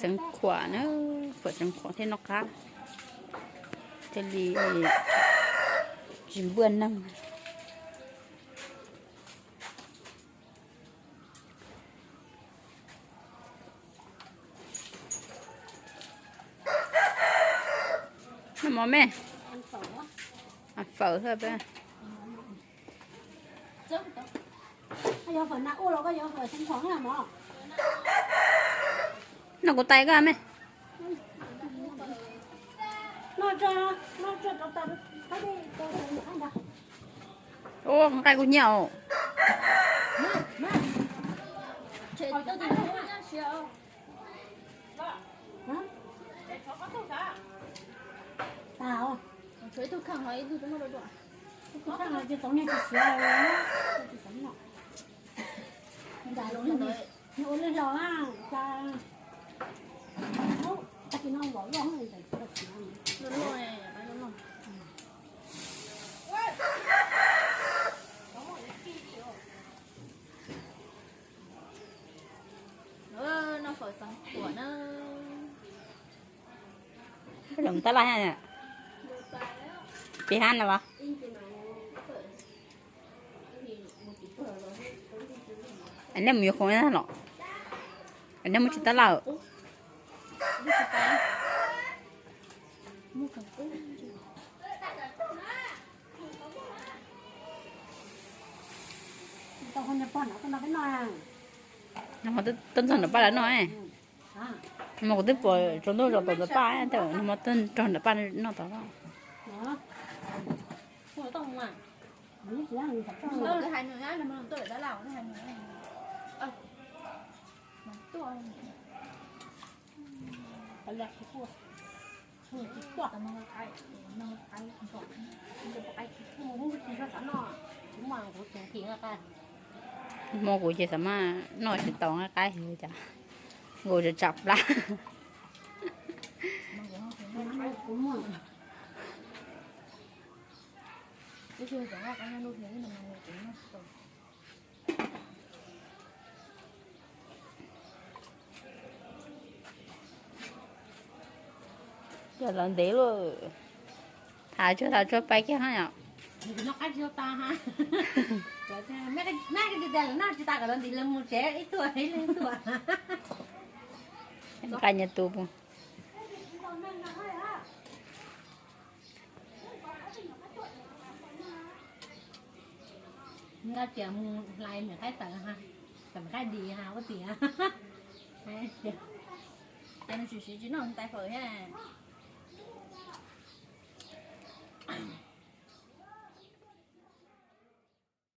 Xeev Khuam na, phom xeev khuam thiaj noj qab, thiaj li tsis npuaj neeg. Noj mov me. Fawm xwb. Noj kuv tais koj me. Ua nqaij kuv nyiam. Noj fawm xeev khuam na. Tab laj, peb hab no los? Nej mus yuav khoom los? Nej mus tsis tab laj? Nag hmo tuaj nrog nram Paj lawv noj. Nag hmo kuv twb pom tsaus ntuj zaum tom nram Paj, nag hmo tuaj nrog nram Paj noj tod. Hmo kuv ces xav mas noj tsis tau nqaij qaib li cas, nkaus tsam plab. Cov lawv ntev lawm, tham tsuag tham tsuag pais kiag hab yom. Nqa nyias tus. Nqa tias mus hlais niam qaib tawm ha, tawm qaib dis ha ua tias. Ces nws tsis siv tsis noj tais fawm thiab.